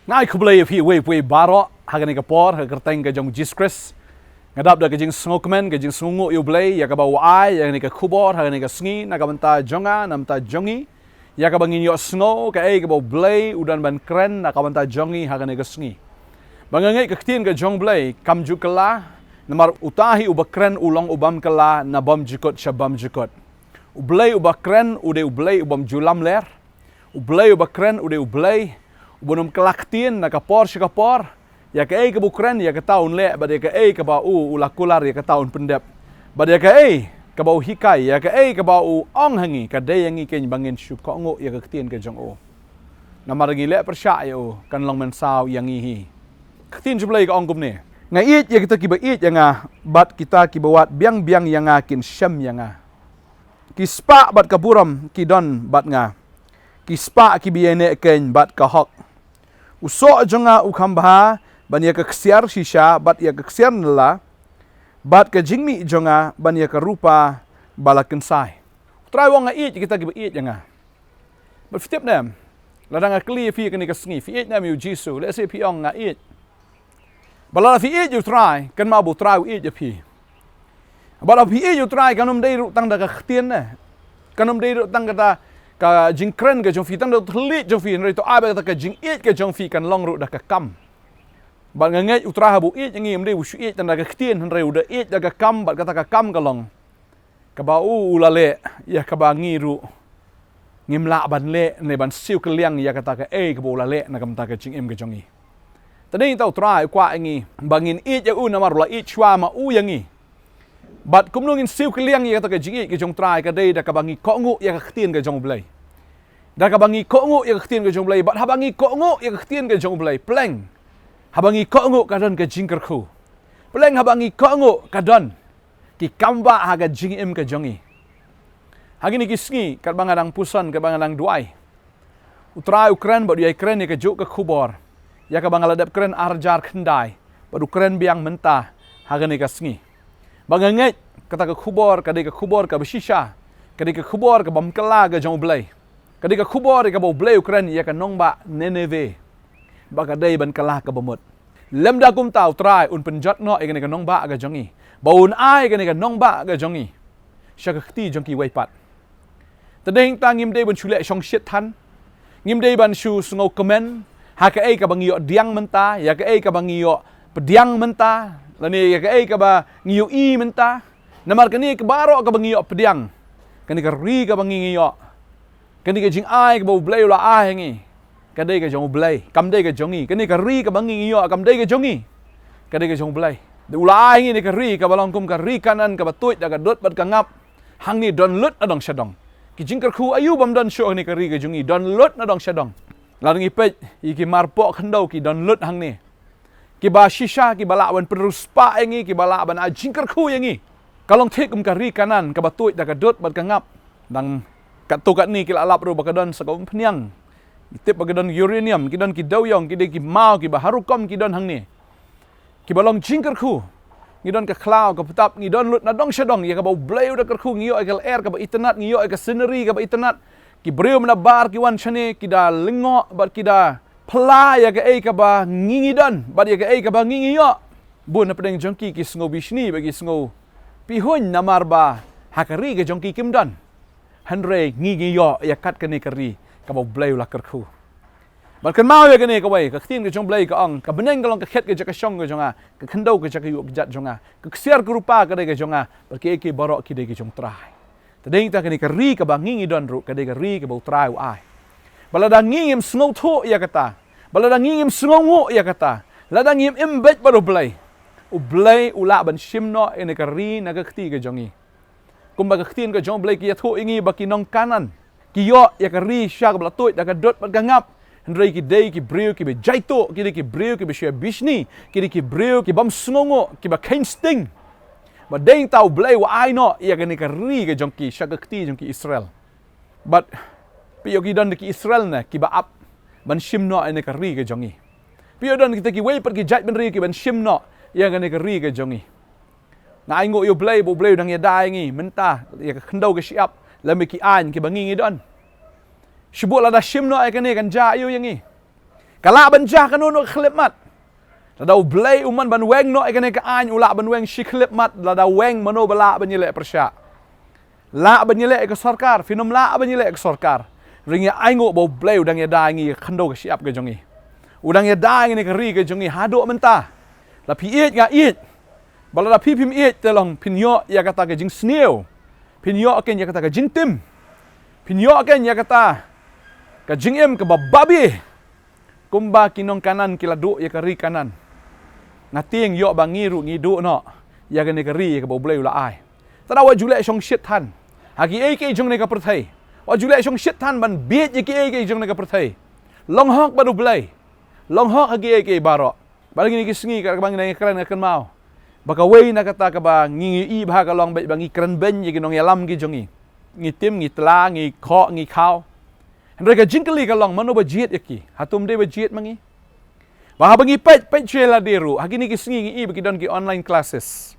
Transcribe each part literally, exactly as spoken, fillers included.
Nga ai khublei ïa phi uwei pa uwei baroh ha kane ka por, ha ka kyrteng ka jong u Jisu Khrist. Nga dap da ka jingsngewkmen, ka jingsngewnguh ïa u Blei ïa kaba u ai ïa kane ka khubor ha kane ka sngi na ka bynta jong nga, na ka bynta jong ngi, ïa kaba ngin ïohsngew kaei kaba u Blei u don ban kren na ka bynta jong ngi ha kane ka sngi. Ba nga ngeit ka ktien ka jong u Blei kam ju kylla, namar uta hi uba kren u long u bym kylla na bymjukut sha bymjukut. U Blei uba kren u dei u Blei u bym ju lamler. U Blei uba kren u dei u Blei uba nym kylla ktien na ka por sha ka por. Ïa kaei kaba u kren, ïa kata un leh, bad ïa kaei kaba u, u la kular, ïa kata un pyndep. Bad ïa kaei kaba u hikai, ïa kaei kaba u ong ha ngi, ka dei ïa ngi keiñ ba ngin shu kohnguh ïa ka ktien ka jong u. Namar ngi leh pyrshah ïa u, kan long mynsaw ïa ngi hi. Ka ktien jong u Blei ka ong kumne: Nga ïeit ïa kita kiba ïeit ïa nga, bad kita kiba wad biang biang ïa nga kin shem ïa nga. Ki spah bad ka burom ki don bad nga. Ki spah kiba ïaineh keiñ bad ka hok. U soh jong nga u kham bha ban ïa ka ksiar shisha bad ïa ka ksiar nylla, bad ka jingmih jong nga ban ïa ka rupa ba la kynsai. U Trai u ong, nga ïeit ïa kita kiba ïeit ïa nga. Bad phi tip ne em, lada nga kylli ïa phi kane ka sngi, phi ïeit ne em ïa u Jisu? Lehse phi ong, nga ïeit. Bad lada phi ïeit ïa u Trai, kynmaw ba u Trai u ïeit ïa phi. Bad lada phi ïeit ïa u Trai, kan ym dei ruh tang da ka ktien ne, kan ym dei ruh tang kata ka jingkren ka jong phi, tang da u thylliej jong phi, hynrei to ai ba kata ka jingïeit ka jong phi kan long ruh da ka kam. Bad nga ngeit u Trai haba u ïeit ïa ngi, ym dei u shu ïeit tang da ka ktien, hynrei u da ïeit da ka kam, bad kata ka kam ka long kaba u, u la leh ïa kaba ngi ruh ngim lah ban leh ne ban siew kylliang ïa kata kaei kaba u la leh na ka bynta ka jingim ka jong ngi. Te dei ta u Trai u kwah ïa ngi ba ngin ïeit ïa u namar u la ïeit shuwa ma u ïa ngi. Bad kumno ngin siew kylliang ïa kata ka jingïeit ka jong u Trai? Ka dei da kaba ngi kohnguh ïa ka ktien ka jong u Blei. Da kaba ngi kohnguh ïa ka ktien ka jong u Blei, bad haba ngi kohnguh ïa ka ktien ka jong u Blei, pleng haba ngi kohnguh ka don ka jingkyrkhu. Pleng haba ngi kohnguh ka don ki kam ba ha ka jingim ka jong ngi. Ha kine ki sngi, katba nga dang puson, katba nga dang duwai, u Trai u kren bad u ïai kren ïa kajuh ka khubor ïa kaba nga la dep kren ar hajar khyndai, bad u kren biang mynta ha kane ka sngi. Ba nga ngeit kata ka khubor ka dei ka khubor kaba shisha, ka dei ka khubor ka bym kylla ka jong u Blei. Ka dei ka khubor ïa kaba u Blei u kren ïa ka nongbah Nineveh, ba ka dei ban kylla kaba mut. Lymda kumta, u Trai un pynjot noh ïa kane ka nongbah ka jong ngi, ba un ai kane ka nongbah ka jong ngi sha ka kti jong kiwei pat. Te dei ta ngim dei ban shu leh shongshit than, ngim dei ban shu sngewkmen ha kaei kaba ngi ïoh pdiang mynta, ïa kaei kaba ngi ïoh pdiang mynta, lane ïa kaei kaba ngi ïohi mynta. Namar kane ka baroh kaba ngi ïoh pdiang, kane ka ri kaba ngi ngi ïoh, kane ka jingai kaba u Blei u la ai ha ngi, ka dei ka jong u Blei, kam dei ka jong ngi. Kane ka ri kaba ngi ngi ïoh kam dei ka jong ngi, ka dei ka jong u Blei. Te u la ai ha ngi ne ka ri kaba long kum ka ri Kanaan, kaba tuid da ka dud bad ka ngap. Hangne don lut na dong sha dong ki jingkyrkhu. Aïu bym don shuh hangne ka ri ka jong ngi? Don lut na dong sha dong. Lada ngi peit ïa ki marpoh khyndew, ki don lut hangne. Kiba shisha, kiba lah ban pynriewspah ïa ngi, kiba lah ban ai jingkyrkhu ïa ngi, ka long thik kum ka ri Kanaan, kaba tuid da ka dud bad ka ngap. Dang katto katne ki la lap ruh ba ka don sa ka umphniang. Ngi tip ba ki don uranium, ki don ki dewïong, ki dei ki maw, kiba har rukom ki don hangne, kiba long jingkyrkhu. Ngi don ka khlaw ka btap, ngi don lut na dong sha dong ïa kaba u Blei u da kyrkhu. Ngi ïoh ïa ka lyer kaba itynnad, ngi ïoh ïa ka scenery kaba itynnad. Ki briew mynta bar ki wan shane, ki da lyngngoh bad ki da pla ïa kaei kaba ngi ngi don bad ïa kaei kaba ngi ngi ïoh. Bun na pdeng jong ki ki sngewbishni bad ki sngewpihuiñ namar ba ha ka ri ka jong ki kim don. Hynrei ngi ngi ïoh ïa kat kane ka ri kaba u Blei u la kyrkhu. Bad kynmaw ïa kane kawei, ka ktien ka jong u Blei ka ong, ka bneng ka long ka khet ka jaka shong ka jong nga, ka khyndew ka jaka ïuh kjat jong nga, ka ksiar ka rupa ka dei ka jong nga, bad kiei kiei baroh ki dei ki jong u Trai. Te dei ta kane ka ri kaba ngi ngi don ruh, ka dei ka ri kaba u Trai u ai. Bad lada ngi ngim sngewthuh ïa kata, bad lada ngi ngim sngewnguh ïa kata, lada ngim im beit bad u Blei, u Blei u lah ban shim noh ïa kane ka ri na ka kti ka jong ngi. Kumba ka ktien ka jong u Blei ka ïathuh ïa ngi ba ki nong Kanaan ki ïoh ïa ka ri shisha kaba la tuid da ka dud bad ka ngap. Hynrei ki dei ki briew kiba jaituh, ki dei ki briew kiba shu ïa bishni, ki dei ki briew ki bym sngewnguh, kiba kheiñ sting. Bad dei ta u Blei u ai noh ïa kane ka ri ka jong ki sha ka kti jong ki Israel. Bad phi ïoh ki don da ki Israel ne kiba ap ban shim noh ïa kane ka ri ka jong ngi? Phi ïoh don kita kiwei pat ki jaitbynriew ki ban shim noh ïa kane ka ri ka jong ngi? Nga ainguh ïa u Blei ba u Blei u dang ïada ïa ngi mynta ïa ka khyndew ka shyiap lem bad ki aiñ kiba ngi ngi don. Shu bud lada shim noh ïa kane kan jia aïu ïa ngi? Ka lah ban jah kano kano ka khyllipmat. Lada U Blei u mon ban weng noh ïa kane ka aiñ, u lah ban weng shi khyllipmat, lada weng mano ba lah ban ïaleh pyrshah. Lah ban ïaleh ïa ka sorkar, phin ym lah ban ïaleh ïa ka sorkar. Hynrei ngi ainguh ba U Blei u dang ïada ïa ngi ha ka khyndew ka shyiap ka jong ngi. U dang ïada ïa ngi ha ka ri ka jong ngi haduh mynta. La phi ïeit nga ïeit. Ba lada phi phim ïeit te long phin ïoh ïa kata ka jingsniew. Phin ïoh kein ïa kata ka jingtim. Phin ïoh kein ïa kata ka jingim kaba babe. Kumba ki nong Kanaan ki la duh ïa ka ri Kanaan. Nga tieng ïoh ba ngi ruh ngi duh noh ïa kane ka ri ïa kaba U Blei u la ai. Te da wat ju leh shongshit than ha kiei kiei jong kane ka pyrthei. Wat ju leh shongshit than ban bieit ïa kiei kiei jong kane ka pyrthei. Long hok bad U Blei. Long hok ha kiei kiei baroh. Bad ha kine ki sngi katba ngi nang ïakren nga kynmaw ba kawei na kata kaba ngi ïohi bha ka long beit ba ngi kren beiñ ïa ki nongïalam ki jong ngi. Ngi tim, ngi tla, ngi khoh, ngi khaw. Hynrei ka jingkylli ka long, mano ba jied ïa ki? Hato ym dei ba jied ma ngi? Ba haba ngi peit, peit shuwa lade ruh ha kine ki sngi ngi i ba ki don ki online classes.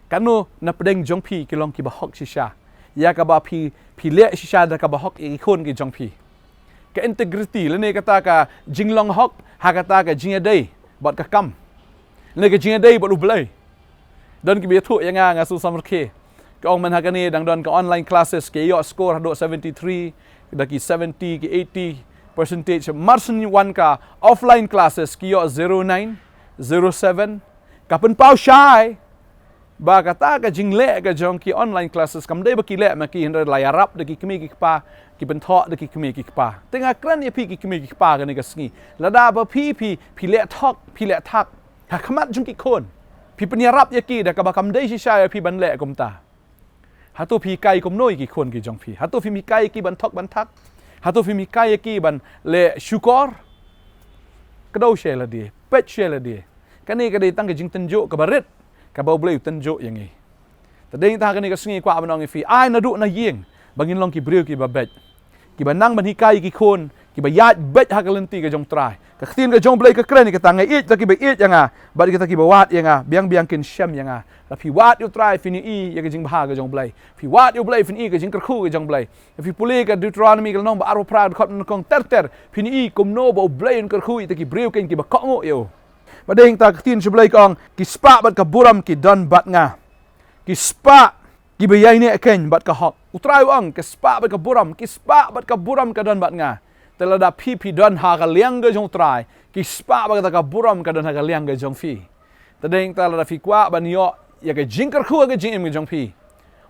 Kano na pdeng jong phi ki long kiba hok shisha ïa kaba phi, phi leh shisha da kaba hok ïa ki khun ki jong phi? Ka integrity lane kata ka jinglong hok ha kata ka jingïadei bad ka kam, lane ka jingïadei bad U Blei. Don kiba ïathuh ïa nga, nga shu samrkhie. Ki ong mynta ha kane dang don ka online classes, ki ïoh score haduh seventy three, da ki seventy, ki eighty percentage. Mar shu wan ka offline classes ki ïoh zero nine, zero seven. Ka pynpaw shai ba kata ka jingleh ka jong ki online classes kam dei ba ki leh ma ki, hynrei la ïarap da ki kmie ki kpa, ki pynthoh da ki kmie ki kpa. Te nga kren ïa phi ki kmie ki kpa kane ka sngi, lada ba phi, phi, phi leh thok, phi leh thak ha khmat jong ki khun, phi pynïarap ïa ki da kaba kam dei shisha ïa phi ban leh kumta. Hato phi hikai kumno ïa ki khun ki jong phi? Hato phim hikai ïa ki ban thok ban thak? Hato phim hikai ïa ki ban leh shukor? Kdew shuwa lade, peit shuwa lade. Kane ka dei tang ka jingtynjuh kaba rit kaba U Blei u tynjuh ïa ngi. Te dei tang ha kane ka sngi kwah ban ong ïa phi, ai naduh na ïing ba ngin long ki briew kiba beit, kiba nang ban hikai ïa ki khun, kiba ïaid beit ha ka lynti ka jong U Trai. Ka ktien ka jong U Blei ka kren ïa kata, nga ïeit ïa kita kiba ïeit ïa nga, bad ïa kita kiba wad ïa nga, biang biang kin shem ïa nga. Lada phi wad ïa U Trai phin ïohi ïa ka jingbha ka jong U Blei. Phi wad ïa U Blei phin ïohi ka jingkyrkhu ka jong U Blei. Lada phi pule ka Deuteronomy ka lynnong ba arphew phra, dkhot nyngkong ter ter, phin ïohi kumno ba U Blei un kyrkhu ïa kita ki briew kein kiba kohnguh ïa u. Bad dei tang ka ktien jong U Blei ka ong, ki spah bad ka burom ki don bad nga. Ki spah kiba ïaineh kein bad ka hok. U Trai u ong, ki spah bad ka burom, ki spah bad ka burom ka don bad nga. Te lada phi, phi don ha ka liang ka jong U Trai, ki spah bad kata ka burom ka don ha ka liang ka jong phi. Te dei tang lada phi kwah ban ïoh ïa ka jingkyrkhu ha ka jingim ka jong phi,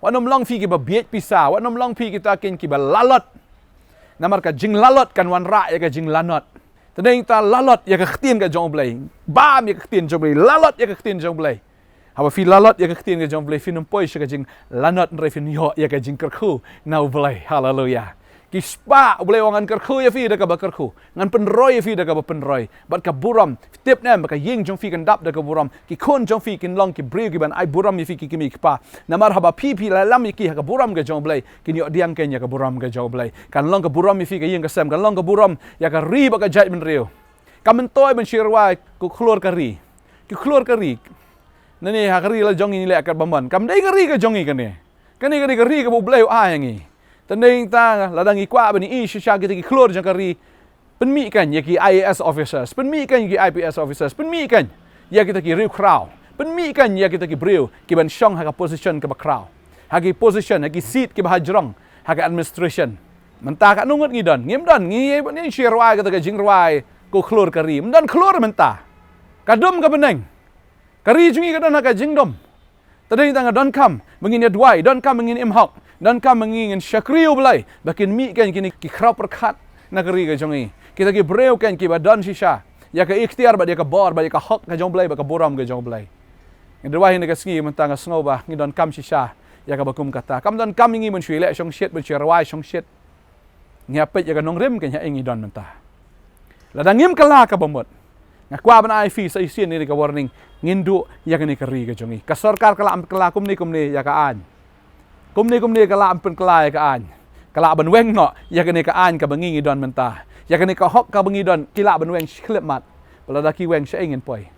wat nym long phi kiba bieit pisa, wat nym long phi kita kein kiba lalot. Namar ka jinglalot kan wanrah ïa ka jinglanot. Te dei tang lalot ïa ka ktien ka jong U Blei. Bam ïa ka ktien jong U Blei, lalot ïa ka ktien jong U Blei. Haba phi lalot ïa ka ktien ka jong U Blei, phin ym poi sha ka jinglanot, hynrei phin ïoh ïa ka jingkyrkhu na U Blei. Haleluya. Ki spah, U Blei u ong ngan kyrkhu ïa phi da kaba kyrkhu, ngan pynroi ïa phi da kaba pynroi. Bad ka burom, tip ne em, ba ka ïing jong phi kan dap da ka burom. Ki khun jong phi kin long ki briew kiban ai burom ïa phi ki kmie ki kpa. Namar haba phi, phi la lam ïa ki ha ka burom ka jong U Blei, kin ïoh pdiang kein ïa ka burom ka jong U Blei. Kan long ka burom ïa phi ka ïing ka sem, kan long ka burom ïa ka ri bad ka jaitbynriew. Kam myntoi ban shu rwai ki khlur ka ri. Ki khlur ka ri. Nangne ha ka ri la jong ngi leh katba mon. Kam dei ka ri ka jong ngi kane. Kane ka dei ka ri kaba U Blei u ai ïa ngi. Te dei tang lada ngi kwah ban ïohi shisha kita ki khlur jong ka ri, pynmih kein ïa ki I A S officers, pynmih kein ïa ki I P S officers, pynmih kein ïa kita ki riewkhraw, pynmih kein ïa kita ki briew kiban shong ha ka position kaba khraw, ha ki position, ha ki seat kiba hajrong ha ka administration. Mynta katno ngut ngi don? Ngim don. Ngi, ngi shu rwai kata ka jingrwai ki khlur ka ri. Ym don khlur mynta. Ka dum ka bneng. Ka ri jong ngi ka don ha ka jingdum. Te dei tang nga donkam ba ngin ïa duwai, donkam ba ngin im hok, donkam ba ngin shakri ïa U Blei ba kin mih kein kine ki khraw pyrkhat na ka ri ka jong ngi. Kita ki briew kein kiba don shisha ïa ka iktiar bad ïa ka bor bad ïa ka hok ka jong U Blei bad ka burom ka jong U Blei. Nga duwai ha kane ka sngi mynta, nga sngew ba ngi donkam shisha ïa kaba kum kata. Kam donkam ïa ngi ban shu leh shongshit, ban shu rwai shongshit. Ngi ïa peit ïa ka nongrim kein ha ïing ngi don mynta. Lada ngim kylla kaba mut, nga kwah ban ai phi sa shisien ïa ka warning. Ngin duh ïa kane ka ri ka jong ngi. Ka sorkar ka lah ban kylla kumne kumne ïa ka aiñ. Kumne kumne ka lah ban pynkylla ïa ka aiñ. Ka lah ban weng noh ïa kane ka aiñ kaba ngi ngi don mynta. Ïa kane ka hok kaba ngi don ki lah ban weng shi khyllipmat. Ba lada ki weng shaei ngin poi?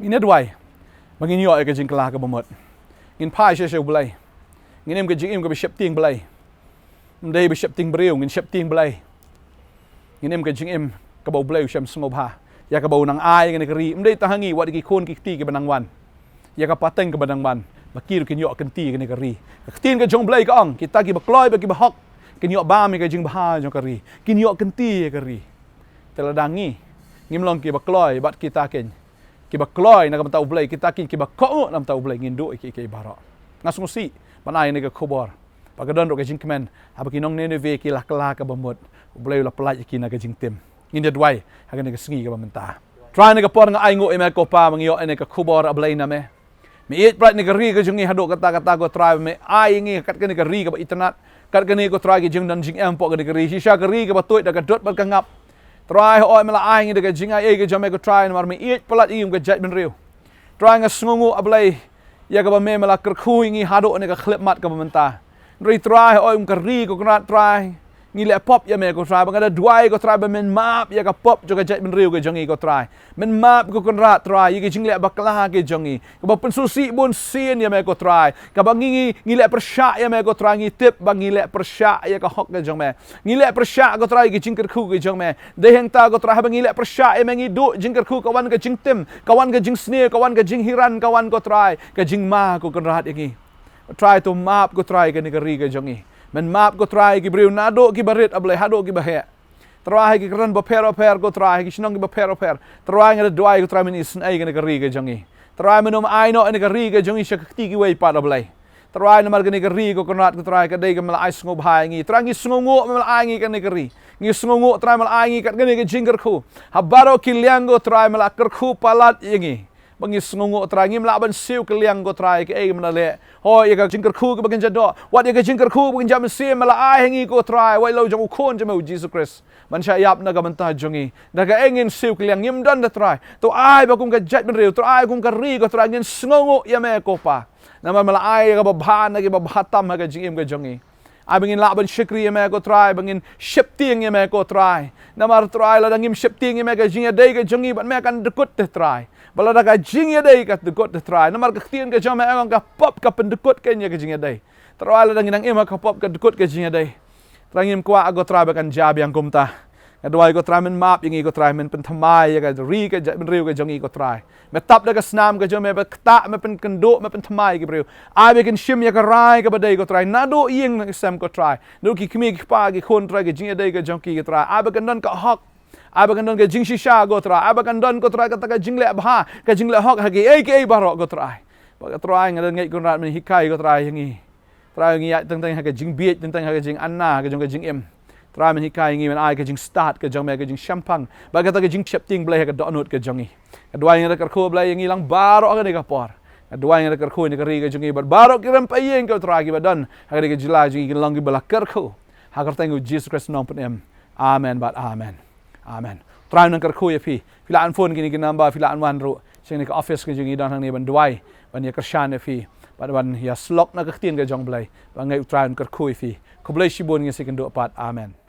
Ngin ïa duwai ba ngin ïoh ïa ka jingkylla kaba mut. Ngin phai sha sha U Blei. Ngin im ka jingim kaba sheptieng Blei. Ym dei ba sheptieng briew, ngin sheptieng Blei. Ngin im ka jingim kaba U Blei u shem sngewbha, ïa kaba u nang ai ïa kane ka ri. Ym dei tang ha ngi, wat ïa ki khun ki kti kiba nang wan, ïa ka pateng kaba nang wan, ba ki ruh kin ïoh kynti ïa kane ka ri. Ka ktien ka jong U Blei ka ong, kita kiba kloi bad kiba hok kin ïoh bam ïa ka jingbha jong ka ri, kin ïoh kynti ïa ka ri. Te lada ngi ngim long kiba kloi bad kita keiñ kiba kloi na ka bynta U Blei, kita keiñ kiba kohnguh na ka bynta U Blei, ngin duh ïa kiei kiei baroh. Nga sngewsih ban ai ïa kane ka khubor ba ka don ruh ka jingkmen, haba ki nong Nineveh ki la kylla kaba mut, U Blei u la pyllait ïa ki na ka jingtim. Ngin ïa duwai ha kane ka sngi kaba mynta. Trai, ha kane ka por nga ainguh ïa me ko Pa, ba ngi ïoh ïa kane ka khubor, A Blei, na me. Me ïeit palat ïa kane ka ri ka jong ngi haduh katta katta ko Trai, ba me ai ïa ngi kat kane ka ri kaba itynnad, kat kane ko Trai ka jingdon jingem hapoh kane ka ri, shisha ka ri kaba tuid da ka dud bad ka ngap. Trai, hooid me la ai ïa ngi da ka jingaiei ka jong me ko Trai, namar me ïeit palat ïa ngi kum ka jaitbynriew. Trai, nga sngewnguh, A Blei, ïa kaba me, me la kyrkhu ïa ngi haduh kane ka khyllipmat kaba mynta. Hynrei Trai, hooid kum ka ri ko Kynrad Trai, ngi leh pop ïa me ko Trai, bad nga da duwai ko Trai ba men map ïa ka pop jong ka jaitbynriew ka jong ngi ko Trai. Men map ko Kynrad Trai ïa ki jingleh bakla ki jong ngi, kaba pynsngewsih bunsien ïa me ko Trai, kaba ngi, ngi, ngi leh pyrshah ïa me ko Trai, ngi tip ba ngi leh pyrshah ïa ka hok ka jong me. Ngi leh pyrshah ko Trai ïa ki jingkyrkhu ki jong me. Dei hangta ko Trai, haba ngi leh pyrshah ïa me ngi duh jingkyrkhu, ka wan ka jingtim, ka wan ka jingsniew, ka wan ka jinghiran, ka wan ko Trai ka jingma ko Kynrad ïa ngi. Trai, to map ko Trai ïa kane ka ri ka jong ngi. Men map ko Trai ïa ki briew naduh kiba rit, A Blei, haduh kiba heh. Trai, ha ki kyrdan bapher bapher ko Trai, ha ki shnong kiba pher bapher, Trai, nga da duwai ko Trai men isynei ïa kane ka ri ka jong ngi. Trai, men ym ai noh ïa kane ka ri ka jong ngi sha ka kti kiwei pat, A Blei. Trai, namar kane ka ri ko Kynrad ko Trai, ka dei kaba me la ai sngewbha ïa ngi. Trai, ngi sngewnguh me la ai ïa ngi kane ka ri. Ngi sngewnguh Trai me la ai ïa ngi kat kane ka jingkyrkhu. Ha baroh ki liang ko Trai me la kyrkhu palat ïa ngi. Ba ngi sngewnguh Trai, ngim lah ban siew kylliang ko Trai, kaei kaba me la leh. Hooid, ïa ka jingkyrkhu kaba ngin ïa doh, wat ïa ka jingkyrkhu kaba ngin ïa mynsiem me la ai ha ngi ko Trai, wat ïa la u jong u Khun jong me U Jisu Khrist ban shah ïap na ka bynta jong ngi. Da kaei ngin siew kylliang? Ngim don da Trai. To ai ba kum ka jaitbynriew, to ai kum ka ri ko Trai, ngin sngewnguh ïa me ko Pa. Namar me la ai ïa kaba bha na kiba bha tam ha ka jingim ka jong ngi. Ai ba ngin lah ban shakri ïa me ko Trai, ba ngin sheptieng ïa me ko Trai. Namar Trai, lada ngim sheptieng ïa me, ka jingïadei ka jong ngi bad me kan dkut te Trai. Bad lada ka jingïadei ka dkut te Trai, namar ka ktien ka jong me ka ong ka pop ka pyndkut keiñ ïa ka jingïadei. Trai, lada ngi nang im ha ka pop ka dkut ka jingïadei, Trai, ngim kwah ko Trai ba kan jia biang kumta. Nga duwai ko Trai men map ïa ngi ko Trai, men pynthymmai ïa ka ri ka jaitbynriew ka jong ngi ko Trai. Me tap da ka snam ka jong me, me ktah, me pynkynduh, me pynthymmai ïa ki briew. Ai ba kin shim ïa ka rai kaba dei ko Trai, naduh ïing na ka sem ko Trai, naduh ki kmie ki kpa ki khun Trai, ka jingïadei ka jong ki ko Trai, ai ba kan don ka hok. Ai ba kan don ka jingshisha ko Trai, ai ba kan don ko Trai kata ka jingleh bha, ka jingleh hok ha kiei kiei baroh ko Trai. Bad ko Trai, nga da ngeit ko Kynrad men hikai ko Trai ïa ngi. Trai, ngi ïaid teng teng ha ka jingbieit, teng teng ha ka jingana ka jong ka jingim. Trai, men hikai ïa ngi, men ai ka jingstad ka jong me, ka jingshemphang bad kata ka jingsheptieng Blei ha ka dohnud ka jong ngi. Nga duwai, nga da kyrkhu Blei ïa ngi lang baroh ha kane ka por. Nga duwai, nga da kyrkhu ïa kane ka ri ka jong ngi bad baroh ki rympei ïing ko Trai kiba don ha kane ka jylla jong ngi, kin long kiba la kyrkhu. Ha ka kyrteng U Jisu Khrist Nongpynim. Amen bad amen. Amen. Trai un nang kyrkhu ïa phi. Phi lah ban phone kine ki number, phi lah ban wan ruh sha kane ka office ka jong ngi don hangne ban duwai, ban ïa kyrshan ïa phi bad ban ïa slok na ka ktien ka jong Blei. Ba ngeit U Trai un kyrkhu ïa phi. Khublei shibun, ngin sa ïakynduh pat. Amen.